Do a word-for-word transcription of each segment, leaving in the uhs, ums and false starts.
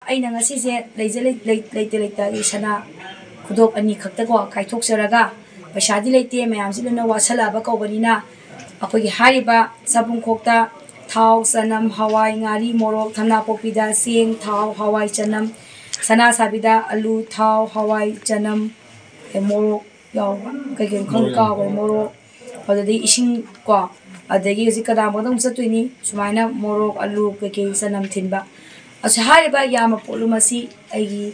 ꯑꯩꯅ ꯉꯁꯤꯁꯦ ꯂꯩꯖ-, ꯂꯩ-, ꯂꯩ-, ꯂꯩꯇ ꯂꯩꯇ ꯑꯩ ꯁꯅꯥ ꯈꯨꯗꯣꯞ ꯑꯅꯤ ꯈꯛꯇꯀꯣ ꯀꯥꯏꯊꯣꯛꯆꯔꯒ, ꯄꯩꯁꯥꯗꯤ ꯂꯩꯇꯦ, ꯃꯌꯥꯝꯁꯤ ꯂꯣꯏꯅ ꯋꯥꯁꯜꯂꯛꯑꯕ ꯀꯧꯕꯅꯤꯅ, ꯑꯩꯈꯣꯏꯒꯤ ꯍꯥꯏꯔꯤꯕ ꯆꯥꯕꯨꯡꯈꯣꯛꯇ ꯊꯥꯎ, ꯆꯅꯝ, ꯍꯋꯥꯏ, ꯉꯥꯔꯤ, ꯃꯣꯔꯣꯛ, ꯊꯝꯅꯥꯄꯣꯛꯄꯤꯗ ꯆꯦꯡ, ꯊꯥꯎ, ꯍꯋꯥꯏ, ꯆꯅꯝ, ꯁꯅꯥꯁꯥꯕꯤꯗ ꯑꯂꯨ, ꯊꯥꯎ, ꯍꯋꯥꯏ, ꯆꯅꯝ, ꯑꯦ, ꯃꯣꯔꯣꯛ ꯌꯥꯎꯕ, ꯀꯩ ꯀꯩꯅꯣ ꯈꯪꯗꯦ, ꯀꯥꯎꯈ꯭ꯔꯦ, ꯃꯣꯔꯣꯛ, ꯑꯗꯨꯗꯒꯤ ꯏꯁꯤꯡ ꯀꯣ, ꯑꯗꯒꯤ ꯍꯧꯖꯤꯛ ꯀꯗꯥꯝꯕꯗ ꯑꯃꯨꯛ ꯆꯠꯇꯣꯏꯅꯤ꯫ ꯁꯨꯃꯥꯏꯅ ꯃꯣꯔꯣꯛ, ꯑꯂꯨ, ꯀꯩꯀꯩ, ꯆꯅꯝ ꯊꯤꯟꯕ꯫ ꯑꯁꯤ ꯍꯥꯏꯔꯤꯕ ꯌꯥꯝꯕ ꯄꯣꯠꯂꯨꯝ ꯑꯁꯤ ꯑꯩꯒꯤ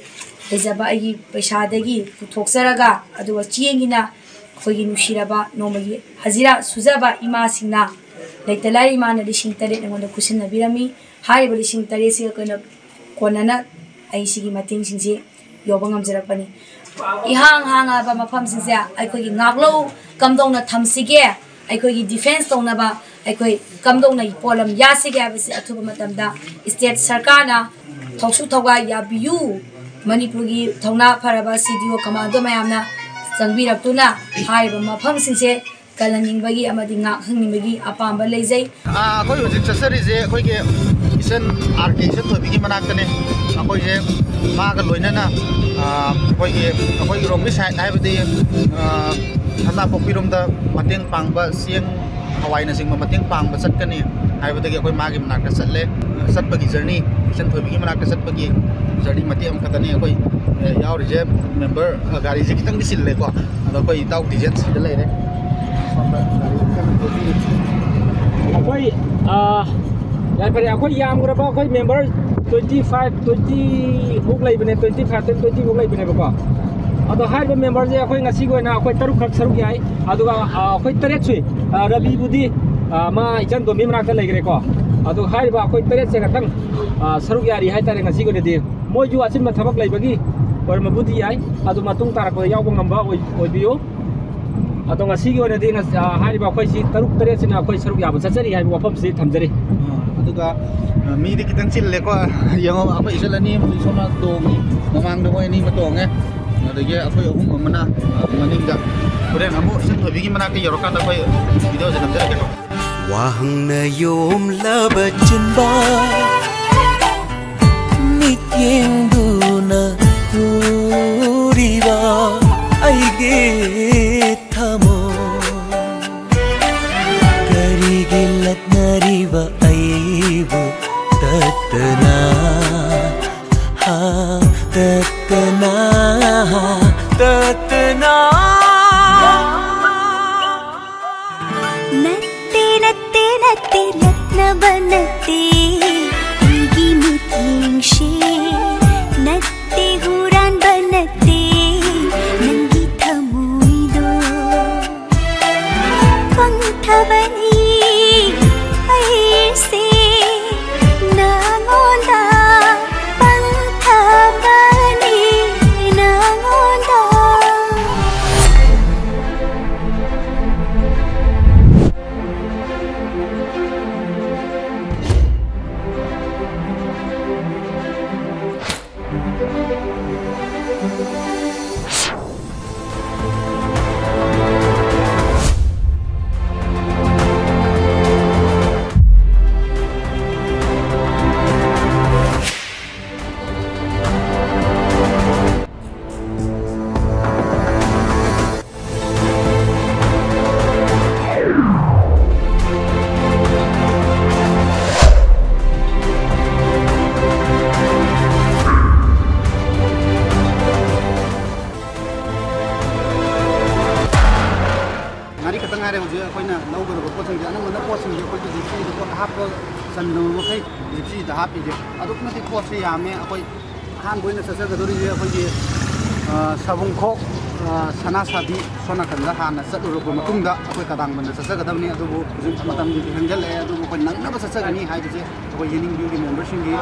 ꯂꯩꯖꯕ, ꯑꯩꯒꯤ ꯄꯩꯁꯥꯗꯒꯤ ꯄꯨꯊꯣꯛꯆꯔꯒ, ꯑꯗꯨꯒ ꯆꯦꯡꯒꯤꯅ ꯑꯩꯈꯣꯏꯒꯤ ꯅꯨꯡꯁꯤꯔꯕ ꯅꯣꯡꯃꯒꯤ ꯍꯖꯤꯔꯥ ꯁꯨꯖꯕ ꯏꯃꯥꯁꯤꯡꯅ ꯂꯩꯇ ꯂꯥꯏꯔ ꯏꯃꯥꯅ ꯂꯤꯁꯤꯡ ꯇꯔꯦꯠ ꯑꯩꯉꯣꯟꯗ ꯈꯨꯠꯁꯤꯟꯅꯕꯤꯔꯝꯃꯤ꯫ ꯍꯥꯏꯔꯤꯕ ꯂꯤꯁꯤꯡ ꯇꯔꯦꯠꯁꯤꯒ ꯑꯩꯈꯣꯏꯅ ꯀꯣꯟꯅꯅ ꯑꯩ ꯁꯤꯒꯤ ꯃꯇꯦꯡꯁꯤꯡꯁꯤ ꯌꯧꯕ ꯉꯝꯖꯔꯛꯄꯅꯤ꯫ ꯏꯍꯥꯡ ꯍꯥꯡꯉꯕ ꯃꯐꯝꯁꯤꯡꯁꯦ ꯑꯩꯈꯣꯏꯒꯤ ꯉꯥꯛꯂꯧ ꯀꯝꯗꯧꯅ ꯊꯝꯁꯤꯒꯦ, ꯑꯩꯈꯣꯏꯒꯤ ꯗꯤꯐꯦꯟꯁ ꯇꯧꯅꯕ ꯑꯩꯈꯣꯏ ꯀꯝꯗꯧꯅ ꯄꯣꯠꯂꯝ ꯌꯥꯁꯤꯒꯦ ꯍꯥꯏꯕꯁꯤ ꯑꯊꯨꯕ ꯃꯇꯝꯗ ꯁ꯭ꯇꯦꯠ ꯁꯔꯀꯥꯔꯅ ꯊꯧꯁꯨ ꯊꯧꯒꯥꯏ ꯌꯥꯕꯤꯌꯨ꯫ ꯃꯅꯤꯄꯨꯔꯒꯤ ꯊꯧꯅꯥ ꯐꯔꯕ ꯁꯤ ꯗꯤ ꯑꯣ ꯀꯃꯥꯟꯗꯣ ꯃꯌꯥꯝꯅ ꯆꯪꯕꯤꯔꯛꯇꯨꯅ ꯍꯥꯏꯔꯤꯕ ꯃꯐꯝꯁꯤꯡꯁꯦ ꯀꯜꯍꯟꯅꯤꯡꯕꯒꯤ ꯑꯃꯗꯤ ꯉꯥꯛꯍꯟꯅꯤꯡꯕꯒꯤ ꯑꯄꯥꯝꯕ ꯂꯩꯖꯩ꯫ ꯑꯥ, ꯑꯩꯈꯣꯏ ꯍꯧꯖꯤꯛ ꯆꯠꯆꯔꯤꯁꯦ ꯑꯩꯈꯣꯏꯒꯤ ꯏꯆꯟ ꯑꯥꯔ ꯀꯦ ꯏꯆꯟ ꯊꯣꯏꯕꯤꯒꯤ ꯃꯅꯥꯛꯇꯅꯦ꯫ ꯑꯩꯈꯣꯏꯁꯦ ꯃꯥꯒ ꯂꯣꯏꯅꯅ, ꯑꯥ, ꯑꯩꯈꯣꯏꯒꯤ, ꯑꯩꯈꯣꯏꯒꯤ ꯔꯣꯝꯒꯤ ꯁꯥꯏꯠ ꯍꯥꯏꯕꯗꯤ, ꯑꯥ, ꯊꯝꯅꯥꯄꯣꯛꯄꯤꯔꯣꯝꯗ ꯃꯇꯦꯡ ꯄꯥꯡꯕ, ꯆꯦꯡ, ꯍꯋꯥꯏꯅꯆꯤꯡꯕ ꯃꯇꯦꯡ ꯄꯥꯡꯕ ꯆꯠꯀꯅꯤ ꯍꯥꯏꯕꯗꯒꯤ ꯑꯩꯈꯣꯏ ꯃꯥꯒꯤ ꯃꯅꯥꯛꯇ ꯆꯠꯂꯦ꯫ ꯆꯠꯄꯒꯤ ꯖꯔꯅꯤ, ꯏꯆꯟ ꯊꯣꯏꯕꯤꯒꯤ ꯃꯅꯥꯛꯇ ꯆꯠꯄꯒꯤ ꯖꯔꯅꯤ ꯃꯇꯦꯛ ꯑꯃꯈꯛꯇꯅꯤ꯫ ꯑꯩꯈꯣꯏ, ꯑꯦ, ꯌꯥꯎꯔꯤꯁꯦ ꯃꯦꯝꯕꯔ, ꯑ, ꯒꯥꯔꯤꯁꯦ ꯈꯤꯇꯪꯗꯤ ꯆꯤꯜꯂꯦꯀꯣ꯫ ꯑꯗꯣ ꯑꯩꯈꯣꯏ ꯏꯇꯥꯎ ꯗꯤꯖꯦꯟ ꯁꯤꯗ ꯂꯩꯔꯦ꯫ ꯁꯣꯝꯗ ꯒꯥꯔꯤ ꯈꯤꯇꯪ ꯊꯧꯕꯤꯔꯤ꯫ ꯑꯩꯈꯣꯏ, ꯑ, ꯌꯥꯏꯐꯔꯦ, ꯑꯩꯈꯣꯏ ꯌꯥꯝꯈ꯭ꯔꯕ ꯑꯩꯈꯣꯏ ꯃꯦꯝꯕꯔ twenty five, twenty ꯃꯨꯛ ꯂꯩꯕꯅꯦ, twenty five ꯇꯩ twenty ꯃꯨꯛ ꯂꯩꯕꯅꯦꯕꯀꯣ꯫ ꯑꯗꯣ ꯍꯥꯏꯔꯤꯕ ꯃꯦꯝꯕꯔꯁꯦ ꯑꯩꯈꯣꯏ ꯉꯁꯤꯒꯤ ꯑꯣꯏꯅ ꯑꯩꯈꯣꯏ ꯇꯔꯨꯛꯈꯛ ꯁꯔꯨꯛ ꯌꯥꯏ꯫ ꯑꯗꯨꯒ, ꯑ, ꯑꯩꯈꯣꯏ ꯇꯔꯦꯠ ꯁꯨꯏ꯫ ꯑ, ꯔꯕꯤꯕꯨꯗꯤ, ꯑ, ꯃꯥ ꯏꯆꯟ ꯇꯣꯝꯕꯤ ꯃꯅꯥꯛꯇ ꯂꯩꯈ꯭ꯔꯦꯀꯣ꯫ ꯑꯗꯣ ꯍꯥꯏꯔꯤꯕ ꯑꯩꯈꯣꯏ ꯇꯔꯦꯠꯁꯦ ꯈꯛꯇꯪ, ꯑ, ꯁꯔꯨꯛ ꯌꯥꯔꯤ ꯍꯥꯏꯇꯥꯔꯦ ꯉꯁꯤꯒꯤ ꯑꯣꯏꯅꯗꯤ꯫ ꯃꯣꯏꯁꯨ ꯑꯆꯤꯟꯕ ꯊꯕꯛ ꯂꯩꯕꯒꯤ ꯑꯣꯏꯔꯝꯕꯕꯨꯗꯤ ꯌꯥꯏ, ꯑꯗꯨ ꯃꯇꯨꯡ ꯇꯥꯔꯛꯄꯗ ꯌꯥꯎꯕ ꯉꯝꯕ ꯑꯣꯏ-, ꯑꯣꯏꯕꯤꯌꯨ꯫ ꯑꯗꯣ ꯉꯁꯤꯒꯤ ꯑꯣꯏꯅꯗꯤ ꯉꯁ-, ꯑ, ꯍꯥꯏꯔꯤꯕ ꯑꯩꯈꯣꯏ ꯁꯤ ꯇꯔꯨꯛ ꯇꯔꯦꯠꯁꯤꯅ ꯑꯩꯈꯣꯏ ꯁꯔꯨꯛ ꯌꯥꯕ ꯆꯠꯆꯔꯤ ꯍꯥꯏꯕ ꯋꯥꯐꯝꯁꯤ ꯊꯝꯖꯔꯤ꯫ ꯑ, ꯑꯗꯨꯒ, ꯑ, ꯃꯤꯗꯤ ꯈꯤꯇꯪ ꯆꯤꯜꯂꯦꯀꯣ꯫ ꯌꯦꯡꯉꯣ, ꯑꯩꯈꯣꯏ ꯏꯆꯜ ꯑꯅꯤ ꯑꯃꯁꯨ ꯁꯣꯝꯅ ꯇꯣꯡꯉꯤ, ꯃꯃꯥꯡꯗ ꯃꯣꯏ ꯑꯅꯤ ꯑꯃ ꯇꯣꯡꯉꯦ, ꯑꯗꯒꯤ ꯑꯩꯈꯣꯏ ꯑꯍꯨꯝ ꯑꯃꯅ, ꯑ, ꯃꯅꯤꯡꯗ꯫ ꯍꯣꯔꯦꯟ ꯑꯃꯨꯛ ꯏꯆꯟ ꯊꯣꯏꯕꯤꯒꯤ ꯃꯅꯥꯛꯇ ꯌꯧꯔꯀꯥꯟꯗ ꯑꯩꯈꯣꯏ ꯚꯤꯗꯤꯑꯣꯁꯦ ꯅꯝꯖꯔꯛꯀꯦꯀꯣ꯫ ꯋꯥꯍꯪꯅ ꯌꯣꯝꯂꯕ ꯆꯤꯟꯕꯥꯜ, ꯃꯤꯠ ꯌꯦꯡꯗꯨꯅ ꯎꯔꯤꯕ ꯑꯩꯒꯤ ꯊꯃꯣꯏ, ꯀꯔꯤꯒꯤ ꯂꯛꯅꯔꯤꯕ ꯑꯩꯕꯨ ꯇꯠꯇꯅ, ꯍꯥ, ꯇꯠꯇꯅ, ꯇꯠꯇꯅ꯫ ꯅꯠꯇꯦ, ꯅꯠꯇꯦ, ꯅꯠꯇꯦ, ꯂꯛꯅꯕ ꯅꯠꯇꯦ ꯑꯩꯒꯤ ꯃꯤꯠꯌꯦꯡꯁꯦ꯫ ꯅꯠꯇꯦ, ꯍꯨꯔꯥꯟꯕ ꯅꯠꯇꯦ ꯅꯪꯒꯤ ꯊꯃꯣꯏꯗꯣ꯫ ꯄꯪꯊꯕꯅꯤ ꯑꯩꯁꯦ ꯅꯉꯣꯟꯗ, ꯄꯪꯊꯕꯅꯤ ꯅꯉꯣꯟꯗ꯫ ꯉꯥꯔꯤ ꯈꯛꯇ ꯉꯥꯏꯔꯦ ꯍꯧꯖꯤꯛ ꯑꯩꯈꯣꯏꯅ ꯂꯧꯒꯗꯕ ꯄꯣꯠꯁꯤꯡꯁꯦ꯫ ꯑꯅꯝꯕꯅ ꯄꯣꯠꯁꯤꯡꯁꯦ ꯑꯩꯈꯣꯏꯒꯤ ꯖꯤꯞꯁꯤꯗ ꯄꯣꯠ ꯍꯥꯞꯄ ꯆꯟꯗꯕ ꯃꯈꯩ ꯖꯤꯞꯁꯤꯗ ꯍꯥꯞꯄꯤꯁꯦ꯫ ꯑꯗꯨꯛꯀꯤ ꯃꯇꯤꯛ ꯄꯣꯠꯁꯦ ꯌꯥꯝꯃꯦ꯫ ꯑꯩꯈꯣꯏ ꯑꯍꯥꯟꯕ ꯑꯣꯏꯅ ꯆꯠꯆꯒꯗꯧꯔꯤꯁꯦ ꯑꯩꯈꯣꯏꯒꯤ, ꯑ, ꯁꯥꯕꯨꯡꯈꯣꯛ, ꯑ, ꯁꯅꯥꯁꯥꯕꯤ ꯁꯣꯝ ꯅꯥꯀꯟꯗ ꯍꯥꯟꯅ ꯆꯠꯂꯨꯔꯕ ꯃꯇꯨꯡꯗ ꯑꯩꯈꯣꯏ ꯀꯗꯥꯡꯕꯟꯗ ꯆꯠꯆꯒꯗꯕꯅꯤ꯫ ꯑꯗꯨꯕꯨ ꯍꯧꯖꯤꯛ ꯃꯇꯝꯗꯤ ꯊꯦꯡꯖꯜꯂꯛꯑꯦ, ꯑꯗꯨꯕꯨ ꯑꯩꯈꯣꯏ ꯅꯪꯅꯕ ꯆꯠꯆꯒꯅꯤ ꯍꯥꯏꯕꯁꯦ ꯑꯩꯈꯣꯏ ꯌꯦꯅꯤꯡ ꯚ꯭ꯌꯨꯒꯤ ꯃꯦꯝꯕꯔꯁꯤꯡꯒꯤ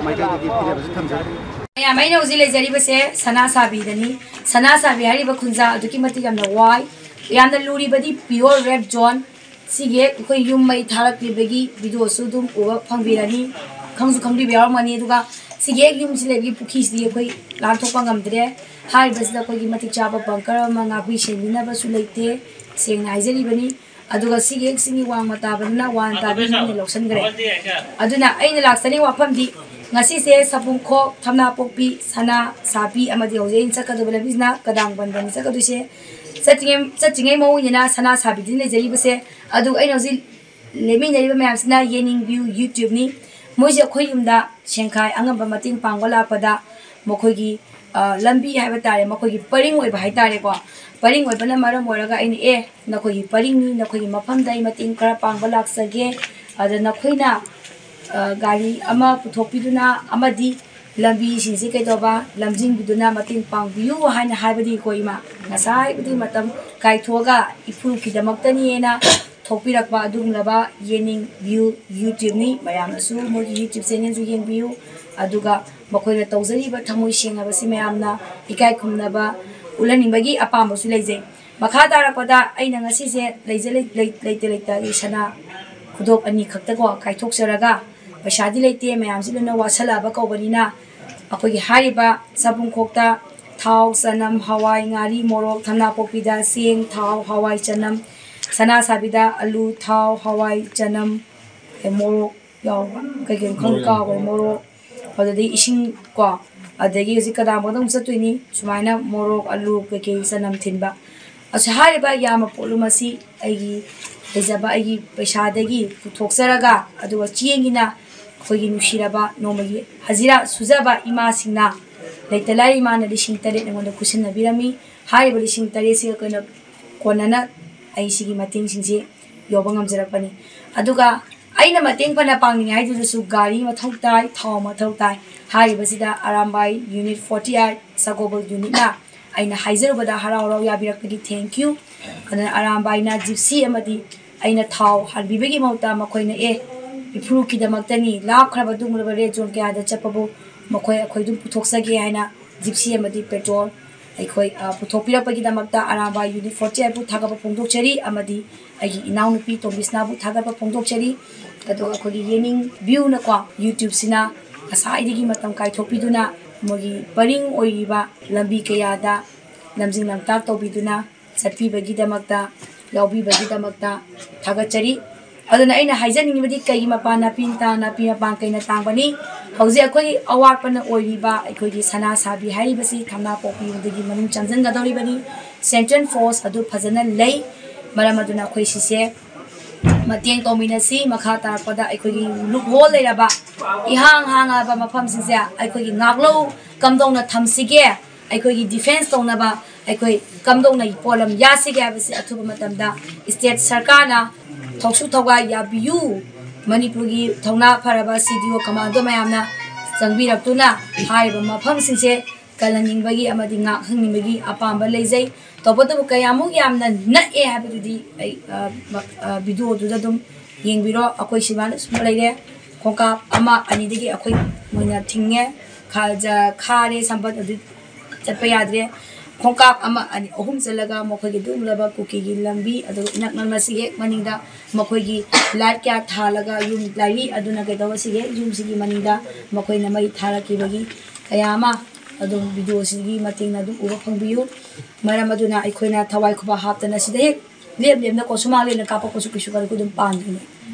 ꯃꯥꯏꯀꯩꯗꯒꯤ ꯐꯤꯔꯦꯞ ꯑꯁꯤ ꯊꯝꯖꯔꯤ꯫ ꯃꯌꯥꯝ, ꯑꯩꯅ ꯍꯧꯖꯤꯛ ꯂꯩꯖꯔꯤꯕꯁꯦ ꯁꯅꯥꯁꯥꯕꯤꯗꯅꯤ꯫ ꯁꯅꯥꯁꯥꯕꯤ ꯍꯥꯏꯔꯤꯕ ꯈꯨꯟꯖꯥ ꯑꯗꯨꯛꯀꯤ ꯃꯇꯤꯛ ꯌꯥꯝꯅ ꯋꯥꯏ, ꯌꯥꯝꯅ ꯂꯨꯔꯤꯕꯗꯤ pure red zone꯫ ꯁꯤꯒꯤ ꯍꯦꯛ ꯑꯩꯈꯣꯏ ꯌꯨꯝ ꯃꯩ ꯊꯥꯔꯛꯄꯤꯕꯒꯤ ꯚꯤꯗꯤꯑꯣꯁꯨ ꯑꯗꯨꯝ ꯎꯕ ꯐꯪꯕꯤꯔꯅꯤ, ꯈꯪꯁꯨ ꯈꯪꯕꯤꯕ ꯌꯥꯎꯔꯝꯒꯅꯤ꯫ ꯑꯗꯨꯒ ꯁꯤꯒꯤ ꯍꯦꯛ ꯌꯨꯝꯁꯤ ꯂꯩꯕꯒꯤ ꯄꯨꯈ꯭ꯔꯤꯁꯤꯗꯤ ꯑꯩꯈꯣꯏ ꯂꯥꯟꯊꯣꯛꯄ ꯉꯝꯗ꯭ꯔꯦ꯫ ꯍꯥꯏꯔꯤꯕꯁꯤꯗ ꯑꯩꯈꯣꯏꯒꯤ ꯃꯇꯤꯛ ꯆꯥꯕ ꯕꯪꯀꯔ ꯑꯃ, ꯉꯥꯛꯄꯤ ꯁꯦꯟꯕꯤꯅꯕꯁꯨ ꯂꯩꯇꯦ, ꯁꯦꯡꯅ ꯍꯥꯏꯖꯔꯤꯕꯅꯤ꯫ ꯑꯗꯨꯒ ꯁꯤꯒꯤ ꯍꯦꯛ ꯆꯤꯡꯒꯤ ꯋꯥꯡꯃ ꯇꯥꯕꯗꯨꯅ ꯋꯥꯟ ꯇꯥꯕꯤ ꯃꯤꯅ ꯂꯧꯁꯤꯟꯈ꯭ꯔꯦ꯫ ꯑꯗꯨꯅ ꯑꯩꯅ ꯂꯥꯛꯆꯅꯤꯡꯕ ꯋꯥꯐꯝꯗꯤ ꯉꯁꯤꯁꯦ ꯁꯄꯨꯡꯈꯣꯛ, ꯊꯝꯅꯥꯄꯣꯛꯄꯤ, ꯁꯅꯥ ꯁꯥꯕꯤ ꯑꯃꯗꯤ ꯍꯧꯖꯤꯛ ꯑꯩꯅ ꯆꯠꯀꯗꯕ ꯂꯝꯕꯤꯁꯤꯅ ꯀꯗꯥꯡꯕꯟꯗꯅꯤ ꯆꯠꯀꯗꯣꯏꯁꯦ꯫ ꯆꯠꯇ꯭ꯔꯤꯉꯩ ꯆꯠꯇ꯭ꯔꯤꯉꯩ ꯃꯑꯣꯡ ꯑꯣꯏꯅ ꯁꯅꯥ ꯁꯥꯕꯤꯗꯨꯅꯤ ꯂꯩꯖꯔꯤꯕꯁꯦ꯫ ꯑꯗꯨꯒ ꯑꯩꯅ ꯍꯧꯖꯤꯛ ꯂꯦꯞꯃꯤꯟꯅꯔꯤꯕ ꯃꯌꯥꯝꯁꯤꯅ ꯌꯦꯡꯅꯤꯡꯕꯤꯌꯨ YouTubeꯅꯤ꯫ ꯃꯣꯏꯁꯦ ꯑꯩꯈꯣꯏ ꯌꯨꯝꯗ ꯁꯦꯟꯈꯥꯏ ꯑꯉꯝꯕ ꯃꯇꯦꯡ ꯄꯥꯡꯕ ꯂꯥꯛꯄꯗ ꯃꯈꯣꯏꯒꯤ, ꯑ, ꯂꯝꯕꯤ ꯍꯥꯏꯕ ꯇꯥꯔꯦ, ꯃꯈꯣꯏꯒꯤ ꯄꯔꯤꯡ ꯑꯣꯏꯕ ꯍꯥꯏ ꯇꯥꯔꯦꯀꯣ꯫ ꯄꯔꯤꯡ ꯑꯣꯏꯕꯅ ꯃꯔꯝ ꯑꯣꯏꯔꯒ ꯑꯩꯅ, "ꯑꯦ, ꯅꯈꯣꯏꯒꯤ ꯄꯔꯤꯡꯅꯤ, ꯅꯈꯣꯏꯒꯤ ꯃꯐꯝꯗ ꯑꯩ ꯃꯇꯦꯡ ꯈꯔ ꯄꯥꯡꯕ ꯂꯥꯛꯆꯒꯦ꯫ ꯑꯗ ꯅꯈꯣꯏꯅ, ꯑ, ꯒꯥꯔꯤ ꯑꯃ ꯄꯨꯊꯣꯛꯄꯤꯗꯨꯅ ꯑꯃꯗꯤ ꯂꯝꯕꯤꯁꯤꯡꯁꯤ ꯀꯩꯗꯧꯕ ꯂꯝꯖꯤꯡꯕꯤꯗꯨꯅ ꯃꯇꯦꯡ ꯄꯥꯡꯕꯤꯌꯨ" ꯍꯥꯏꯅ ꯍꯥꯏꯕꯗꯤ ꯑꯩꯈꯣꯏ ꯏꯃꯥ ꯉꯁꯥꯏꯕꯨꯗꯤ ꯃꯇꯝ ꯀꯥꯏꯊꯣꯛꯑꯒ ꯏꯐꯨꯔꯨꯞꯀꯤꯗꯃꯛꯇꯅꯤꯅ ꯊꯣꯛꯄꯤꯔꯛꯄ ꯑꯗꯨꯒꯨꯝꯂꯕ ꯌꯦꯡꯅꯤꯡꯕꯤꯌꯨ YouTubeꯅꯤ꯫ ꯃꯌꯥꯝꯅꯁꯨ ꯃꯣꯏꯒꯤ YouTube channelꯁꯨ ꯌꯦꯡꯕꯤꯌꯨ꯫ ꯑꯗꯨꯒ ꯃꯈꯣꯏꯅ ꯇꯧꯖꯔꯤꯕ ꯊꯃꯣꯏ ꯁꯦꯡꯂꯕꯁꯤ ꯃꯌꯥꯝꯅ ꯏꯀꯥꯏ ꯈꯨꯝꯅꯕ ꯎꯠꯍꯟꯅꯤꯡꯕꯒꯤ ꯑꯄꯥꯝꯕꯁꯨ ꯂꯩꯖꯩ꯫ ꯃꯈꯥ ꯇꯥꯔꯛꯄꯗ ꯑꯩꯅ ꯉꯁꯤꯁꯦ ꯂꯩꯖ-, ꯂꯩ-, ꯂꯩ-, ꯂꯩꯇ ꯂꯩꯇ ꯑꯩ ꯁꯅꯥ ꯈꯨꯗꯣꯞ ꯑꯅꯤ ꯈꯛꯇꯀꯣ ꯀꯥꯏꯊꯣꯛꯆꯔꯒ, ꯄꯩꯁꯥꯗꯤ ꯂꯩꯇꯦ, ꯃꯌꯥꯝꯁꯤ ꯂꯣꯏꯅ ꯋꯥꯁꯜꯂꯛꯑꯕ ꯀꯧꯕꯅꯤꯅ, ꯑꯩꯈꯣꯏꯒꯤ ꯍꯥꯏꯔꯤꯕ ꯁꯥꯄꯨꯡꯈꯣꯛꯇ ꯊꯥꯎ, ꯆꯅꯝ, ꯍꯋꯥꯏ, ꯉꯥꯔꯤ, ꯃꯣꯔꯣꯛ, ꯊꯝꯅꯥꯄꯣꯛꯄꯤꯗ ꯆꯦꯡ, ꯊꯥꯎ, ꯍꯋꯥꯏ, ꯆꯅꯝ, ꯁꯅꯥ ꯁꯥꯕꯤꯗ ꯑꯂꯨ, ꯊꯥꯎ, ꯍꯋꯥꯏ, ꯆꯅꯝ, ꯑꯦ, ꯃꯣꯔꯣꯛ ꯌꯥꯎꯕ, ꯀꯩ ꯀꯩꯅꯣ ꯈꯪꯗꯦ, ꯃꯣꯔꯣꯛ ꯌꯥꯎꯕ꯫ ꯀꯥꯎꯈ꯭ꯔꯦ, ꯃꯣꯔꯣꯛ, ꯑꯗꯨꯗꯒꯤ ꯏꯁꯤꯡ ꯀꯣ, ꯑꯗꯒꯤ ꯍꯧꯖꯤꯛ ꯀꯗꯥꯡꯕꯗ ꯑꯃꯨꯛ ꯆꯠꯇꯣꯏꯅꯤ꯫ ꯁꯨꯃꯥꯏꯅ ꯃꯣꯔꯣꯛ, ꯑꯂꯨ, ꯀꯩꯀꯩ, ꯆꯅꯝ ꯊꯤꯟꯕ꯫ ꯑꯁꯤ ꯍꯥꯏꯔꯤꯕ ꯌꯥꯝꯕ ꯄꯣꯠꯂꯨꯝ ꯑꯁꯤ ꯑꯩꯒꯤ ꯂꯩꯖꯕ, ꯑꯩꯒꯤ ꯄꯩꯁꯥꯗꯒꯤ ꯄꯨꯊꯣꯛꯆꯔꯒ, ꯑꯗꯨꯒ ꯆꯦꯡꯒꯤꯅ ꯑꯩꯈꯣꯏꯒꯤ ꯅꯨꯡꯁꯤꯔꯕ ꯅꯣꯡꯃꯒꯤ ꯍꯖꯤꯔꯥ ꯁꯨꯖꯕ ꯏꯃꯥꯁꯤꯡꯅ, ꯂꯩꯇ ꯂꯥꯏꯔ ꯏꯃꯥꯅ ꯂꯤꯁꯤꯡ ꯇꯔꯦꯠ ꯑꯩꯉꯣꯟꯗ ꯈꯨꯠꯁꯤꯟꯅꯕꯤꯔꯝꯃꯤ꯫ ꯍꯥꯏꯔꯤꯕ ꯂꯤꯁꯤꯡ ꯇꯔꯦꯠꯁꯤꯒ ꯑꯩꯈꯣꯏꯅ ꯀꯣꯟꯅꯅ ꯑꯩ ꯁꯤꯒꯤ ꯃꯇꯦꯡꯁꯤꯡꯁꯤ ꯌꯧꯕ ꯉꯝꯖꯔꯛꯄꯅꯤ꯫ ꯑꯗꯨꯒ ꯑꯩꯅ ꯃꯇꯦꯡ ꯐꯅ ꯄꯥꯡꯅꯤꯡꯉꯦ ꯍꯥꯏꯗꯨꯅꯁꯨ ꯒꯥꯔꯤ ꯃꯊꯧ ꯇꯥꯏ, ꯊꯥꯎ ꯃꯊꯧ ꯇꯥꯏ꯫ ꯍꯥꯏꯔꯤꯕꯁꯤꯗ ꯑꯔꯥꯝꯕꯥꯏ Unit forty eight ꯁꯒꯣꯕꯜ unitꯅ ꯑꯩꯅ ꯍꯥꯏꯖꯔꯨꯕꯗ ꯍꯔꯥꯎ ꯍꯔꯥꯎ ꯌꯥꯕꯤꯔꯛꯄꯒꯤ thank you꯫ ꯑꯗꯨꯅ ꯑꯔꯥꯝꯕꯥꯏꯅ ꯖꯤꯞꯁꯤ ꯑꯃꯗꯤ ꯑꯩꯅ ꯊꯥꯎ ꯍꯥꯟꯕꯤꯕꯒꯤ ꯃꯍꯨꯠꯇ ꯃꯈꯣꯏꯅ, "ꯑꯦ, ꯏꯐꯨꯔꯨꯞꯀꯤꯗꯃꯛꯇꯅꯤ, ꯂꯥꯞꯈ꯭ꯔꯕ ꯑꯗꯨꯒꯨꯝꯂꯕ red zone ꯀꯌꯥꯗ ꯆꯠꯄꯕꯨ ꯃꯈꯣꯏ, ꯑꯩꯈꯣꯏ ꯑꯗꯨꯝ ꯄꯨꯊꯣꯛꯆꯒꯦ" ꯍꯥꯏꯅ ꯖꯤꯞꯁꯤ ꯑꯃꯗꯤ ꯄꯦꯇ꯭ꯔꯣꯜ ꯑꯩꯈꯣꯏ, ꯑ, ꯄꯨꯊꯣꯛꯄꯤꯔꯛꯄꯒꯤꯗꯃꯛꯇ ꯑꯔꯥꯝꯕꯥꯏ Unit forty eightꯄꯨ ꯊꯥꯒꯠꯄ ꯐꯣꯡꯗꯣꯛꯆꯔꯤ, ꯑꯃꯗꯤ ꯑꯩꯒꯤ ꯏꯅꯥꯎꯅꯨꯄꯤ ꯇꯣꯝꯕꯤꯁꯅꯥꯕꯨ ꯊꯥꯒꯠꯄ ꯐꯣꯡꯗꯣꯛꯆꯔꯤ꯫ ꯑꯗꯨꯒ ꯑꯩꯈꯣꯏꯒꯤ ꯌꯦꯡꯅꯤꯡꯕꯤꯌꯨꯅꯀꯣ, YouTubeꯁꯤꯅ ꯉꯁꯥꯏꯗꯒꯤ ꯃꯇꯝ ꯀꯥꯏꯊꯣꯛꯄꯤꯗꯨꯅ ꯃꯣꯏꯒꯤ ꯄꯔꯤꯡ ꯑꯣꯏꯔꯤꯕ ꯂꯝꯕꯤ ꯀꯌꯥꯗ ꯂꯝꯖꯤꯡ ꯂꯝꯇꯥꯛ ꯇꯧꯕꯤꯗꯨꯅ ꯆꯠꯄꯤꯕꯒꯤꯗꯃꯛꯇ, ꯌꯥꯎꯕꯤꯕꯒꯤꯗꯃꯛꯇ ꯊꯥꯒꯠꯆꯔꯤ꯫ ꯑꯗꯨꯅ ꯑꯩꯅ ꯍꯥꯏꯖꯅꯤꯡꯉꯤꯕꯗꯤ, ꯀꯩꯒꯤ ꯃꯄꯥꯟ ꯅꯥꯄꯤ ꯇꯥ-, ꯅꯥꯄꯤ ꯃꯄꯥꯟ ꯀꯩꯅ ꯇꯥꯡꯕꯅꯤ? ꯍꯧꯖꯤꯛ ꯑꯩꯈꯣꯏꯒꯤ ꯑꯋꯥꯠꯄꯅ ꯑꯣꯏꯔꯤꯕ ꯑꯩꯈꯣꯏꯒꯤ ꯁꯅꯥ ꯁꯥꯕꯤ ꯍꯥꯏꯔꯤꯕꯁꯤ ꯊꯝꯅꯥ ꯄꯣꯛꯄꯤꯗꯒꯤ ꯃꯅꯨꯡ ꯆꯪꯁꯤꯟꯒꯗꯧꯔꯤꯕꯅꯤ꯫ Central force ꯑꯗꯨ ꯐꯖꯅ ꯂꯩ꯫ ꯃꯔꯝ ꯑꯗꯨꯅ ꯑꯩꯈꯣꯏ ꯁꯤꯁꯦ ꯃꯇꯦꯡ ꯇꯧꯃꯤꯟꯅꯁꯤ꯫ ꯃꯈꯥ ꯇꯥꯔꯛꯄꯗ ꯑꯩꯈꯣꯏꯒꯤ loophole ꯂꯩꯔꯕ, ꯏꯍꯥꯡ ꯍꯥꯡꯉꯕ ꯃꯐꯝꯁꯤꯡꯁꯦ ꯑꯩꯈꯣꯏꯒꯤ ꯉꯥꯛꯂꯧ ꯀꯝꯗꯧꯅ ꯊꯝꯁꯤꯒꯦ, ꯑꯩꯈꯣꯏꯒꯤ defence ꯇꯧꯅꯕ ꯑꯩꯈꯣꯏ ꯀꯝꯗꯧꯅ ꯄꯣꯠꯂꯝ ꯌꯥꯁꯤꯒꯦ ꯍꯥꯏꯕꯁꯤ ꯑꯊꯨꯕ ꯃꯇꯝꯗ state ꯁꯔꯀꯥꯔꯅ ꯊꯧꯁꯨ ꯊꯧꯒꯥꯏ ꯌꯥꯕꯤꯌꯨ꯫ ꯃꯅꯤꯄꯨꯔꯒꯤ ꯊꯧꯅꯥ ꯐꯔꯕ C D O commando ꯃꯌꯥꯝꯅ ꯆꯪꯕꯤꯔꯛꯇꯨꯅ ꯍꯥꯏꯔꯤꯕ ꯃꯐꯝꯁꯤꯡꯁꯦ ꯀꯜꯍꯟꯅꯤꯡꯕꯒꯤ ꯑꯃꯗꯤ ꯉꯥꯛꯍꯟꯅꯤꯡꯕꯒꯤ ꯑꯄꯥꯝꯕ ꯂꯩꯖꯩ꯫ ꯇꯧꯕꯇꯕꯨ ꯀꯌꯥꯃꯨꯛ ꯌꯥꯝꯅ ꯅꯛꯑꯦ ꯍꯥꯏꯕꯗꯨꯗꯤ ꯑꯩ, ꯑ, ꯃ-, ꯑ, video ꯗꯨꯗ ꯑꯗꯨꯝ ꯌꯦꯡꯕꯤꯔꯣ꯫ ꯑꯩꯈꯣꯏ ꯁꯨꯃꯥꯏꯅ ꯁꯨꯝ ꯂꯩꯔꯦ꯫ ꯈꯣꯡꯀꯥꯞ ꯑꯃ ꯑꯅꯤꯗꯒꯤ ꯑꯩꯈꯣꯏ ꯃꯣꯏꯅ ꯊꯤꯡꯉꯦ꯫ ꯈꯥ-, ꯖ-, ꯈꯥꯔꯦ ꯁꯝꯄꯠ ꯑꯗꯨ ꯆꯠꯄ ꯌꯥꯗ꯭ꯔꯦ꯫ ꯈꯣꯡꯀꯥꯞ ꯑꯃ, ꯑꯅꯤ, ꯑꯍꯨꯝ ꯆꯠꯂꯒ ꯃꯈꯣꯏꯒꯤ ꯑꯗꯨꯒꯨꯝꯂꯕ ꯀꯨꯀꯤꯒꯤ ꯂꯝꯕꯤ, ꯑꯗꯨꯒ ꯏꯅꯛ ꯅꯛꯅ ꯁꯤꯒꯤ ꯍꯦꯛ ꯃꯅꯤꯡꯗ ꯃꯈꯣꯏꯒꯤ light ꯀꯌꯥ ꯊꯥꯜꯂꯒ ꯌꯨꯝ ꯂꯥꯏꯔꯤ ꯑꯗꯨꯅ ꯀꯩꯗꯧꯕ ꯁꯤꯒꯤ ꯍꯦꯛ ꯌꯨꯝꯁꯤꯒꯤ ꯃꯅꯤꯡꯗ ꯃꯈꯣꯏꯅ ꯃꯩ ꯊꯥꯔꯛꯈꯤꯕꯒꯤ ꯀꯌꯥ ꯑꯃ ꯑꯗꯨꯝ video ꯁꯤꯒꯤ ꯃꯇꯦꯡꯅ ꯑꯗꯨꯝ ꯎꯕ ꯐꯪꯕꯤꯌꯨ꯫ ꯃꯔꯝ ꯑꯗꯨꯅ ꯑꯩꯈꯣꯏꯅ ꯊꯋꯥꯏ ꯈꯨꯕꯥꯛ ꯍꯥꯞꯇꯅ ꯁꯤꯗ ꯍꯦꯛ ꯂꯦꯞ ꯂꯦꯞꯅꯀꯣ ꯁꯨꯃꯥꯡ ꯂꯦꯞꯅ ꯀꯥꯞꯄꯛꯄꯁꯨ ꯀꯩꯁꯨ ꯀꯥꯏꯗꯦ, ꯑꯩꯈꯣꯏ ꯑꯗꯨꯝ ꯄꯥꯟꯗꯣꯏꯅꯦ꯫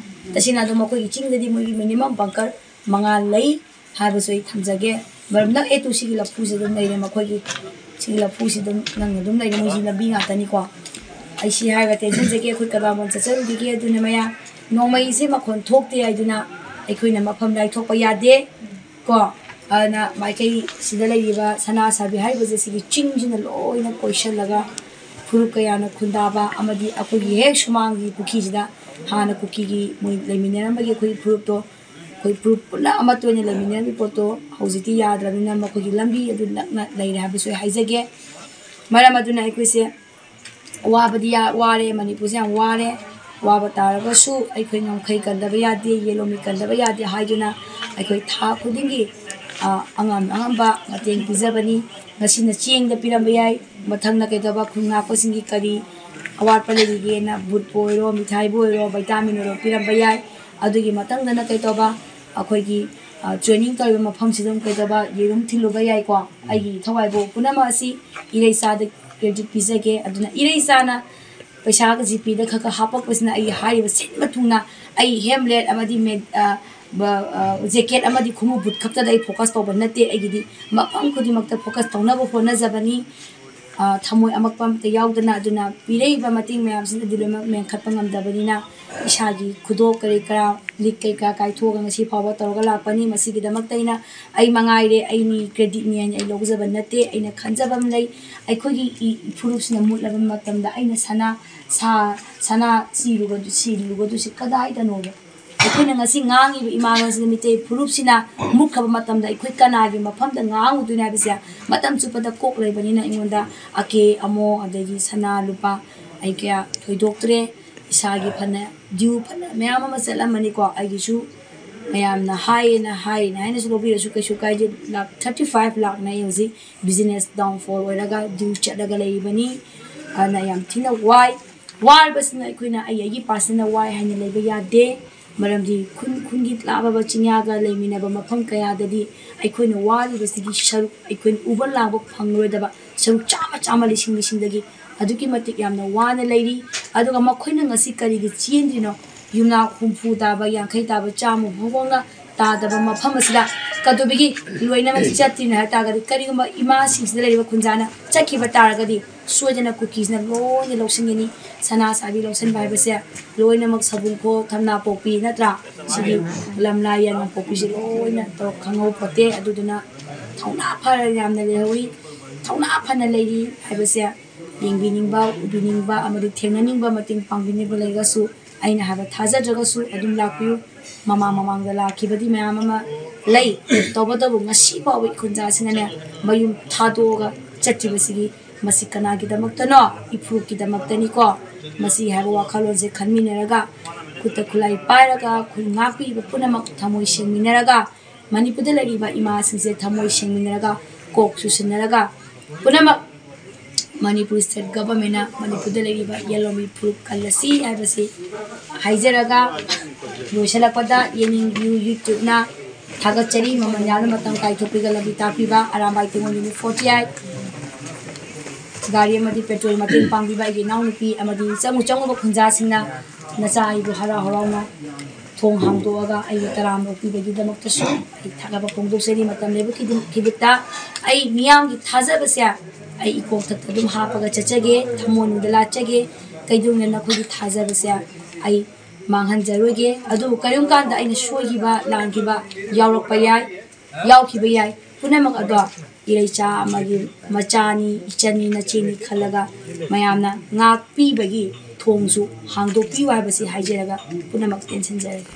ꯇꯁꯦꯡꯅ ꯑꯗꯨꯝ ꯑꯩꯈꯣꯏꯒꯤ ꯆꯤꯡꯗꯗꯤ ꯃꯣꯏꯒꯤ minimum bunker ꯃꯉꯥ ꯂꯩ ꯍꯥꯏꯕꯁꯨ ꯑꯩ ꯊꯝꯖꯒꯦ꯫ ꯃꯔꯝ ꯅꯛꯑꯦ ꯇꯨ ꯁꯤꯒꯤ ꯂꯐꯨꯁꯦ ꯑꯗꯨꯝ ꯂꯩꯔꯦ ꯃꯈꯣꯏꯒꯤ꯫ ꯁꯤꯒꯤ ꯂꯐꯨꯁꯤ ꯑꯗꯨꯝ ꯅꯪꯅ ꯑꯗꯨꯝ ꯂꯩꯔꯦ, ꯃꯣꯏꯁꯤ ꯂꯝꯕꯤ ꯉꯥꯛꯇꯅꯤꯀꯣ꯫ ꯑꯩ ꯁꯤ ꯍꯥꯏꯔꯒ ꯇꯦꯟꯁꯤꯟꯖꯒꯦ, ꯑꯩꯈꯣꯏ ꯀꯗꯥꯕꯣꯟ ꯆꯠꯆꯔꯨꯈꯤꯒꯦ꯫ ꯑꯗꯨꯅ ꯃꯌꯥꯝ ꯅꯣꯡꯃꯩꯁꯦ ꯃꯈꯣꯟ ꯊꯣꯛꯇꯦ ꯍꯥꯏꯗꯨꯅ ꯑꯩꯈꯣꯏꯅ ꯃꯐꯝ ꯂꯥꯏꯊꯣꯛꯄ ꯌꯥꯗꯦ ꯀꯣ꯫ ꯑꯗꯨꯅ ꯃꯥꯏꯀꯩ ꯁꯤꯗ ꯂꯩꯔꯤꯕ ꯁꯅꯥ ꯁꯥꯕꯤ ꯍꯥꯏꯔꯤꯕꯁꯦ ꯁꯤꯒꯤ ꯆꯤꯡꯁꯤꯅ ꯂꯣꯏꯅ ꯀꯣꯏꯁꯜꯂꯒ ꯐꯨꯔꯨꯞ ꯀꯌꯥꯅ ꯈꯨꯟꯗꯥꯕ ꯑꯃꯗꯤ ꯑꯩꯈꯣꯏꯒꯤ ꯍꯦꯛ ꯁꯨꯃꯥꯡꯒꯤ ꯄꯨꯈ꯭ꯔꯤꯁꯤꯗ ꯍꯥꯟꯅ ꯀꯨꯀꯤꯒꯤ ꯃꯣꯏ ꯂꯩꯃꯤꯟꯅꯔꯝꯕꯒꯤ ꯑꯩꯈꯣꯏꯒꯤ ꯐꯨꯔꯨꯞꯇꯣ, ꯑꯩꯈꯣꯏ ꯐꯨꯔꯨꯞ ꯄꯨꯟꯅ ꯑꯃꯠꯇ ꯑꯣꯏꯅ ꯂꯩꯃꯤꯟꯅꯔꯝꯃꯤ ꯄꯣꯠꯇꯣ ꯍꯧꯖꯤꯛꯇꯤ ꯌꯥꯗ꯭ꯔꯕꯅꯤꯅ ꯃꯈꯣꯏꯒꯤ ꯂꯝꯕꯤ ꯑꯗꯨ ꯅꯛꯅ ꯂꯩꯔꯦ ꯍꯥꯏꯕꯁꯨ ꯑꯩ ꯍꯥꯏꯖꯒꯦ꯫ ꯃꯔꯝ ꯑꯗꯨꯅ ꯑꯩꯈꯣꯏꯁꯦ ꯋꯥꯕꯗꯤ ꯌꯥ-, ꯋꯥꯔꯦ, ꯃꯅꯤꯄꯨꯔꯁꯦ ꯌꯥꯝ ꯋꯥꯔꯦ꯫ ꯋꯥꯕ ꯇꯥꯔꯒꯁꯨ ꯑꯩꯈꯣꯏ ꯉꯝꯈꯩ ꯀꯟꯗꯕ ꯌꯥꯗꯦ, ꯌꯦꯂꯣꯝꯃꯤ ꯀꯟꯗꯕ ꯌꯥꯗꯦ ꯍꯥꯏꯗꯨꯅ ꯑꯩꯈꯣꯏ ꯊꯥ ꯈꯨꯗꯤꯡꯒꯤ, ꯑ, ꯑꯉꯝ ꯑꯉꯝꯕ ꯃꯇꯦꯡ ꯄꯤꯖꯕꯅꯤ꯫ ꯉꯁꯤꯅ ꯆꯦꯡꯗ ꯄꯤꯔꯝꯕ ꯌꯥꯏ, ꯃꯊꯪꯅ ꯀꯩꯗꯧꯕ ꯈꯨꯟ ꯉꯥꯛꯄꯁꯤꯡꯒꯤ ꯀꯔꯤ ꯑꯋꯥꯠꯄ ꯂꯩꯔꯤꯒꯦꯅ ꯕꯨꯠꯄꯨ ꯑꯣꯏꯔꯣ, ꯃꯤꯊꯥꯏꯕꯨ ꯑꯣꯏꯔꯣ, vitamin ꯑꯣꯏꯔꯣ ꯄꯤꯔꯝꯕ ꯌꯥꯏ꯫ ꯑꯗꯨꯒꯤ ꯃꯊꯪꯗꯅ ꯀꯩꯗꯧꯕ ꯑꯩꯈꯣꯏꯒꯤ, ꯑ, training ꯇꯧꯔꯤꯕ ꯃꯐꯝꯁꯤꯗ ꯑꯗꯨꯝ ꯀꯩꯗꯧꯕ ꯌꯦꯔꯨꯝ ꯊꯤꯜꯂꯨꯕ ꯌꯥꯏꯀꯣ꯫ ꯑꯩꯒꯤ ꯊꯋꯥꯏꯕꯨ ꯄꯨꯝꯅꯃꯛ ꯑꯁꯤ ꯏꯔꯩꯆꯥꯗ credit ꯄꯤꯖꯒꯦ꯫ ꯑꯗꯨꯅ ꯏꯔꯩꯆꯥꯅ ꯄꯩꯁꯥꯒ GPayꯗ ꯈꯔ ꯈꯔ ꯍꯥꯞꯄꯛꯄꯁꯤꯅ ꯑꯩ ꯍꯥꯏꯔꯤꯕ ꯁꯤꯟꯕ ꯊꯨꯡꯅ ꯑꯩ helmet ꯑꯃꯗꯤ ꯃꯦ-, ꯑ, ꯕ-, ꯑ, ꯖꯦꯀꯦꯠ ꯑꯃꯗꯤ ꯈꯣꯡꯎꯞ ꯕꯨꯠ ꯈꯛꯇꯗ ꯑꯩ ꯐꯣꯀꯁ ꯇꯧꯕ ꯅꯠꯇꯦ꯫ ꯑꯩꯒꯤꯗꯤ ꯃꯐꯝ ꯈꯨꯗꯤꯡꯃꯛꯇ ꯐꯣꯀꯁ ꯇꯧꯅꯕ ꯍꯣꯠꯅꯖꯕꯅꯤ꯫ ꯑ, ꯊꯃꯣꯏ ꯑꯃꯛꯄ ꯑꯃꯠꯇ ꯌꯥꯎꯗꯅ꯫ ꯑꯗꯨꯅ ꯄꯤꯔꯛꯏꯕ ꯃꯇꯦꯡ ꯃꯌꯥꯝꯁꯤꯅꯗꯤ ꯂꯣꯏꯅꯃꯛ ꯃꯦꯟꯈꯠꯄ ꯉꯝꯗꯕꯅꯤꯅ, ꯏꯁꯥꯒꯤ ꯈꯨꯗꯣꯞ ꯀꯔꯤ ꯀꯔꯥ, ꯂꯤꯛ ꯀꯩꯀꯥ ꯀꯥꯏꯊꯣꯛꯑꯒ ꯉꯁꯤ ꯐꯥꯎꯕ ꯇꯧꯔꯒ ꯂꯥꯛꯄꯅꯤ꯫ ꯃꯁꯤꯒꯤꯗꯃꯛꯇ ꯑꯩꯅ, ꯑꯩ ꯃꯉꯥꯏꯔꯦ, ꯑꯩꯅꯤ ꯀ꯭ꯔꯦꯗꯤꯠꯅꯤ ꯍꯥꯏꯅ ꯑꯩ ꯂꯧꯖꯕ ꯅꯠꯇꯦ꯫ ꯑꯩꯅ ꯈꯟꯖꯕ ꯑꯃ ꯂꯩ, ꯑꯩꯈꯣꯏꯒꯤ ꯏ-, ꯐꯨꯔꯨꯞꯁꯤꯅ ꯃꯨꯠꯂꯕ ꯃꯇꯝꯗ ꯑꯩꯅ ꯁꯅꯥ, ꯁꯥ-, ꯁꯅꯥ ꯁꯤꯔꯨꯕꯗꯨ, ꯁꯤꯔꯨꯕꯗꯨ ꯁꯤ ꯀꯗꯥꯏꯗꯅꯣꯕ? ꯑꯩꯈꯣꯏꯅ ꯉꯁꯤ ꯉꯥꯡꯉꯤꯕ ꯏꯃꯥꯂꯣꯟꯁꯤꯅ ꯃꯤꯇꯩ ꯐꯨꯔꯨꯞꯁꯤꯅ ꯃꯨꯠꯈ꯭ꯔꯕ ꯃꯇꯝꯗ ꯑꯩꯈꯣꯏ ꯀꯅꯥꯒꯤ ꯃꯐꯝꯗ ꯉꯥꯡꯉꯨꯗꯣꯏꯅꯣ ꯍꯥꯏꯕꯁꯦ ꯃꯇꯝ ꯆꯨꯞꯄꯗ ꯀꯣꯛ ꯂꯩꯕꯅꯤꯅ ꯑꯩꯉꯣꯟꯗ ꯑꯀꯦ ꯑꯃꯣ ꯑꯗꯒꯤ ꯁꯅꯥ ꯂꯨꯄꯥ ꯑꯩ ꯀꯌꯥ ꯊꯣꯏꯗꯣꯛꯇ꯭ꯔꯦ꯫ ꯏꯁꯥꯒꯤ ꯐꯅ ꯗ꯭ꯌꯨ ꯐꯅ ꯃꯌꯥꯝ ꯑꯃ ꯆꯠꯂꯝꯃꯅꯤꯀꯣ꯫ ꯑꯩꯒꯤꯁꯨ ꯃꯌꯥꯝꯅ ꯍꯥꯏꯌꯦꯅ, ꯍꯥꯏꯌꯦꯅ ꯍꯥꯏꯅꯁꯨ ꯂꯧꯕꯤꯔꯁꯨ ꯀꯩꯁꯨ ꯀꯥꯏꯗꯦ꯫ ꯂꯥꯛ ꯊꯥꯔꯇꯤ ꯐꯥꯏꯚ ꯂꯥꯛꯅ ꯑꯩ ꯍꯧꯖꯤꯛ ꯕꯤꯖꯤꯅꯦꯁ ꯗꯥꯎꯟꯐꯣꯜ ꯑꯣꯏꯔꯒ ꯗ꯭ꯌꯨ ꯆꯠꯂꯒ ꯂꯩꯔꯤꯕꯅꯤ꯫ ꯑꯗꯨꯅ ꯌꯥꯝ ꯊꯤꯅ ꯋꯥꯏ꯫ ꯋꯥꯔꯕꯁꯤꯅ ꯑꯩꯈꯣꯏꯅ ꯑꯩ ꯑꯩꯒꯤ ꯄꯥꯔꯁꯟꯅ ꯋꯥꯏ ꯍꯥꯏꯅ ꯂꯩꯕ ꯌꯥꯗꯦ꯫ ꯃꯔꯝꯗꯤ ꯈꯨꯟ ꯈꯨꯟꯒꯤ ꯂꯥꯞꯂꯕ ꯆꯤꯡꯌꯥꯒ ꯂꯩꯃꯤꯟꯅꯕ ꯃꯐꯝ ꯀꯌꯥꯗꯗꯤ ꯑꯩꯈꯣꯏꯅ ꯋꯥꯔꯤꯕꯁꯤꯒꯤ ꯁꯔꯨꯛ ꯑꯩꯈꯣꯏꯅ ꯎꯕ ꯂꯥꯡꯕ ꯐꯪꯂꯣꯏꯗꯕ ꯁꯔꯨꯛ ꯆꯥꯝꯃ ꯆꯥꯝꯃ, ꯂꯤꯁꯤꯡ ꯂꯤꯁꯤꯡꯗꯒꯤ ꯑꯗꯨꯛꯀꯤ ꯃꯇꯤꯛ ꯌꯥꯝꯅ ꯋꯥꯅ ꯂꯩꯔꯤ꯫ ꯑꯗꯨꯒ ꯃꯈꯣꯏꯅ ꯉꯁꯤ ꯀꯔꯤꯒꯤ ꯆꯦꯟꯗ꯭ꯔꯤꯅꯣ? ꯌꯨꯝꯅꯥꯛ ꯍꯨꯝꯐꯨ ꯇꯥꯕ, ꯌꯥꯡꯈꯩ ꯇꯥꯕ, ꯆꯥꯝꯃ ꯐꯥꯎꯕꯅ ꯇꯥꯗꯕ ꯃꯐꯝ ꯑꯁꯤꯗ ꯀꯩꯗꯧꯕꯒꯤ ꯂꯣꯏꯅꯃꯛ ꯆꯠꯇ꯭ꯔꯤꯅꯣ ꯍꯥꯏ ꯇꯥꯔꯒꯗꯤ, ꯀꯔꯤꯒꯨꯝꯕ ꯏꯃꯥꯁꯤꯡꯁꯤꯗ ꯂꯩꯔꯤꯕ ꯈꯨꯟꯖꯥꯅ ꯆꯠꯈꯤꯕ ꯇꯥꯔꯒꯗꯤ, ꯁꯣꯏꯗꯅ ꯀꯨꯀꯤꯁꯤꯅ ꯂꯣꯏꯅ ꯂꯧꯁꯤꯟꯒꯅꯤ꯫ ꯁꯅꯥ ꯁꯥꯕꯤ ꯂꯧꯁꯤꯟꯕ ꯍꯥꯏꯕꯁꯦ ꯂꯣꯏꯅꯃꯛ ꯁꯕꯨꯝꯈꯣꯛ, ꯊꯝꯅꯥꯄꯣꯛꯄꯤ ꯅꯠꯇ꯭ꯔꯥ? ꯁꯤꯒꯤ ꯂꯝꯂꯥꯏ ꯌꯥꯏꯉꯪꯄꯣꯛꯄꯤꯁꯦ ꯂꯣꯏꯅ ꯇꯧꯔ ꯈꯪꯍꯧ ꯄꯣꯠꯇꯦ꯫ ꯑꯗꯨꯗꯨꯅ ꯊꯧꯅꯥ ꯐꯅ ꯌꯥꯝꯅ ꯂꯩꯍꯧꯔꯤ꯫ ꯊꯧꯅꯥ ꯐꯅ ꯂꯩꯔꯤ ꯍꯥꯏꯕꯁꯦ ꯌꯦꯡꯕꯤꯅꯤꯡꯕ, ꯎꯕꯤꯅꯤꯡꯕ ꯑꯃꯗꯤ ꯊꯦꯡꯅꯅꯤꯡꯕ, ꯃꯇꯦꯡ ꯄꯥꯡꯕꯤꯅꯤꯡꯕ ꯂꯩꯔꯒꯁꯨ, ꯑꯩꯅ ꯍꯥꯏꯕ ꯊꯥꯖꯗ꯭ꯔꯒꯁꯨ ꯑꯗꯨꯝ ꯂꯥꯛꯄꯤꯌꯨ꯫ ꯃꯃꯥꯡ ꯃꯃꯥꯡꯗ ꯂꯥꯛꯈꯤꯕꯗꯤ ꯃꯌꯥꯝ ꯑꯃ ꯂꯩ꯫ ꯇꯧꯕꯇꯕꯨ ꯉꯁꯤ ꯐꯥꯎꯕ ꯈꯨꯟꯖꯥꯁꯤꯅꯅꯦ ꯃꯌꯨꯝ ꯊꯥꯗꯣꯛꯑꯒ ꯆꯠꯈꯤꯕꯁꯤꯒꯤ, ꯃꯁꯤ ꯀꯅꯥꯒꯤꯗꯃꯛꯇꯅꯣ? ꯏꯐꯨꯔꯨꯞꯀꯤꯗꯃꯛꯇꯅꯤꯀꯣ꯫ ꯃꯁꯤ ꯍꯥꯏꯕ ꯋꯥꯈꯜꯂꯣꯟꯁꯦ ꯈꯟꯃꯤꯟꯅꯔꯒ, ꯈꯨꯠꯇ ꯈꯨꯠꯂꯥꯏ ꯄꯥꯏꯔꯒ, ꯈꯨꯟ ꯉꯥꯛꯄꯤꯔꯤꯕ ꯄꯨꯝꯅꯃꯛ ꯊꯃꯣꯏ ꯁꯦꯡꯃꯤꯟꯅꯔꯒ, ꯃꯅꯤꯄꯨꯔꯗ ꯂꯩꯔꯤꯕ ꯏꯃꯥꯁꯤꯡꯁꯦ ꯊꯃꯣꯏ ꯁꯦꯡꯃꯤꯟꯅꯔꯒ, ꯀꯣꯛ ꯆꯨꯁꯤꯟꯅꯔꯒ, ꯄꯨꯝꯅꯃꯛ ꯃꯅꯤꯄꯨꯔ ꯁ꯭ꯇꯦꯠ ꯒꯚꯔꯟꯃꯦꯟꯅ ꯃꯅꯤꯄꯨꯔꯗ ꯂꯩꯔꯤꯕ ꯌꯦꯜꯂꯣꯃꯤ ꯐꯨꯔꯨꯞ ꯀꯜꯂꯁꯤ ꯍꯥꯏꯕꯁꯤ ꯍꯥꯏꯖꯔꯒ, ꯂꯣꯏꯁꯤꯜꯂꯛꯄꯗ ꯌꯦꯡꯅꯤꯡꯕꯤꯌꯨ ꯌꯨꯇ꯭ꯌꯨꯕꯅ ꯊꯥꯒꯠꯆꯔꯤ꯫ ꯃꯃꯜ ꯌꯥꯝꯅ ꯃꯇꯝ ꯀꯥꯏꯊꯣꯛꯄꯤꯒ ꯂꯝꯕꯤ ꯇꯥꯛꯄꯤꯕ ꯑꯔꯥꯝꯕꯥꯏ ꯇꯦꯡꯉꯣꯜ ꯅꯨꯃꯤꯠ ꯐꯣꯔꯇꯤ ꯑꯩꯠ꯫ ꯒꯥꯔꯤ ꯑꯃꯗꯤ ꯄꯦꯇ꯭ꯔꯣꯜ ꯃꯇꯦꯡ ꯄꯥꯡꯕꯤꯕ ꯑꯩꯒꯤ ꯏꯅꯥꯎꯅꯨꯄꯤ ꯑꯃꯗꯤ ꯆꯪꯉꯨ ꯆꯪꯉꯨꯕ ꯈꯨꯟꯖꯥꯁꯤꯡꯅ ꯅꯆꯥ ꯑꯩꯕꯨ ꯍꯔꯥꯎ ꯍꯔꯥꯎꯅ ꯊꯣꯡ ꯍꯥꯡꯗꯣꯛꯑꯒ ꯑꯩꯕꯨ ꯇꯔꯥꯝꯅ ꯑꯣꯛꯄꯤꯕꯒꯤꯗꯃꯛꯇꯁꯨ ꯑꯩ ꯊꯥꯒꯠꯄ ꯐꯣꯡꯗꯣꯛꯆꯔꯤ꯫ ꯃꯇꯝ ꯂꯩꯕ ꯈꯤꯗꯤꯡ- ꯈꯤꯕꯤꯛꯇ ꯑꯩ ꯃꯤꯌꯥꯝꯒꯤ ꯊꯥꯖꯕꯁꯦ ꯑꯩ ꯏꯀꯣꯛꯊꯛꯇ ꯑꯗꯨꯝ ꯍꯥꯞꯄꯒ ꯆꯠꯆꯒꯦ, ꯊꯃꯣꯏꯅꯨꯡꯗ ꯂꯥꯠꯆꯒꯦ꯫ ꯀꯩꯗꯧꯅ ꯅꯈꯣꯏꯒꯤ ꯊꯥꯖꯕꯁꯦ ꯑꯩ ꯃꯥꯡꯍꯟꯖꯔꯣꯏꯒꯦ꯫ ꯑꯗꯨꯕꯨ ꯀꯔꯤꯒꯨꯝꯕ ꯀꯥꯟꯗ ꯑꯩꯅ ꯁꯣꯏꯈꯤꯕ ꯂꯥꯟꯈꯤꯕ ꯌꯥꯎꯔꯛꯄ ꯌꯥꯏ, ꯌꯥꯎꯈꯤꯕ ꯌꯥꯏ꯫ ꯄꯨꯝꯅꯃꯛ ꯑꯗꯣ ꯏꯔꯩꯆꯥ ꯑꯃꯒꯤ ꯃꯆꯥꯅꯤ, ꯏꯆꯟꯅꯤ, ꯅꯆꯦꯅꯤ ꯈꯜꯂꯒ ꯃꯌꯥꯝꯅ ꯉꯥꯛꯄꯤꯕꯒꯤ ꯊꯣꯡꯁꯨ ꯍꯥꯡꯗꯣꯛꯄꯤꯌꯨ ꯍꯥꯏꯕꯁꯤ ꯍꯥꯏꯖꯔꯒ ꯄꯨꯝꯅꯃꯛ ꯇꯦꯟꯁꯤꯟꯖꯔꯒꯦ꯫